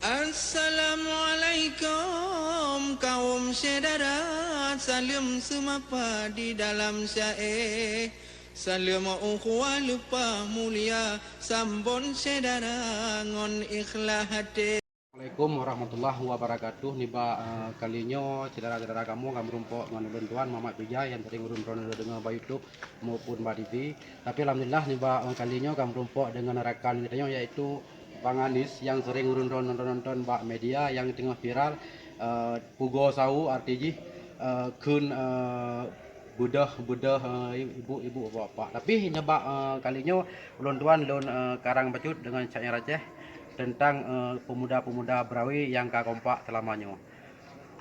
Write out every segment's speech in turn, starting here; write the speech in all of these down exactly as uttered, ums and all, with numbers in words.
Assalamualaikum kaum syedara, saleuem seumapa di dalam syae. Saleuem ukhuwah leupah mulia, sambon syedara ngon ikhlas até. Assalamualaikum warahmatullahi wabarakatuh. Nibak, eh, kali nyoe, syedara-syedara kamoe ka meurumpok ngon ulôn tuan Muhammad Bijai nyang sering ulôn droe deungoe bak YouTube maupun bak T V. Tapi alhamdulillah, nibak, eh, kali nyoe ka meurumpok deungon rakan geutanyoe, yaitu Bang Anis nyang sering ulôn droe nonton-nonton bak media nyang teungoh viral, eh, pugoe sawo, arti jih, eh, kheun, eh, beudôh-beudôh, eh, ibu-ibu, bapak-bapak. Tapi nibak, eh, kali nyoe ulôn tuan lôn, eh, karang bacut deungon syair Aceh teuntang, eh, peumuda-peumuda Beurawe nyang ka kompak seulama nyoe.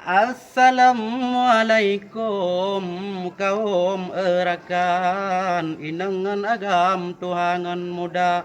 Assalamualaikum kaum, eh, rakan, inong ngon agam, tuha ngon muda.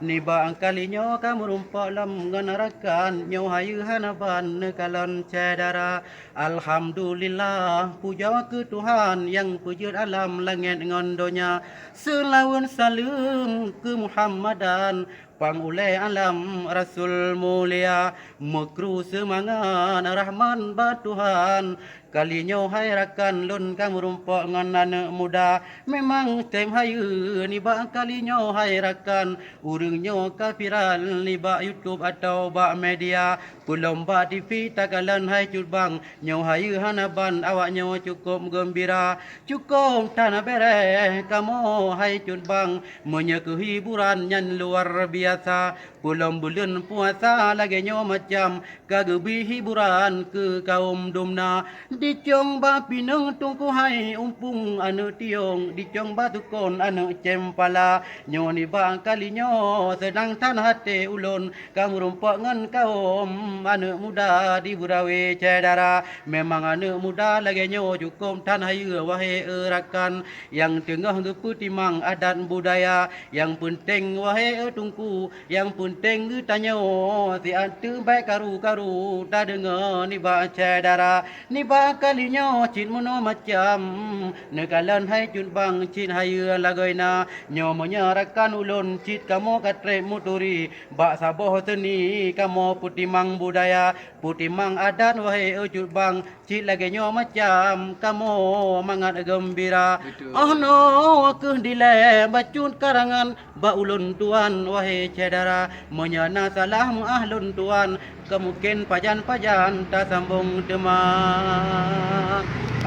Nibak kali nyoe ka meurumpok lom ngon rakan, nyoe hayeue hana ban neukalon syedara. Alhamdulillah, pujoe keu Tuhan nyang peujeuet alam langét ngon donya. Seulaweuet saleuem keu Muhammadan, pang ulée alam Rasul mulia. Meukru seumangat rahmat bak Tuhan. Kali nyoe hai rakan lôn ka meurumpok ngon aneuëk muda. Memang tem hayeue nibak kali nyoe hai rakan. Ureuëng nyoe ka viral nibak YouTube atawa bak media. Peulom bak T V takalon hai Cut Bang, nyoe hayeue hana ban awak nyoe cukôp geumbira. Cukôp that na beureh kamoe hai Cut Bang, meunyoe keu hiburan nyan luar biasa. Peulom buleuen puasa lagée nyoe macam ka geubri hiburan keu kaum dumna. Dicong bak pineung tungku hai umpung aneuëk tiong, dicong bak tukon aneuëk cempala. Nyoe nibak kali nyoe seunang that até ulôn ka meurumpok ngon kaum aneuëk muda di Beurawe syedara. Memang aneuëk muda lagée nyoe cukôp that hayeue wahé e rakan, nyang teungoh geupeutimang adat budaya. Nyang peunteng wahé e tungku, nyang peunteng geutanyoe siat teubek karu-karu tadeungoe nibak syedara. Nibak kali nyoe cit meunoe macam, neukalon hai Cut Bang cit hayeue lagoina. Nyoe meunyoe rakan ulôn cit kamoe ka treb meuturi, bak saboh seuni kamoe peutimang budaya, peutimang adat wahé e Cut Bang, cit lagée nyoe macam kamoe mangat geumbira. Betul. Oh noe kheueh dilée bacut karangan bak ulôn tuan wahé syedara. Meunyoe na salah meuáh lôn tuan, keumungken pajan-pajan tasambong teuma.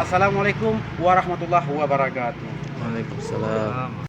Assalamualaikum warahmatullahi wabarakatuh. Waalaikumsalam.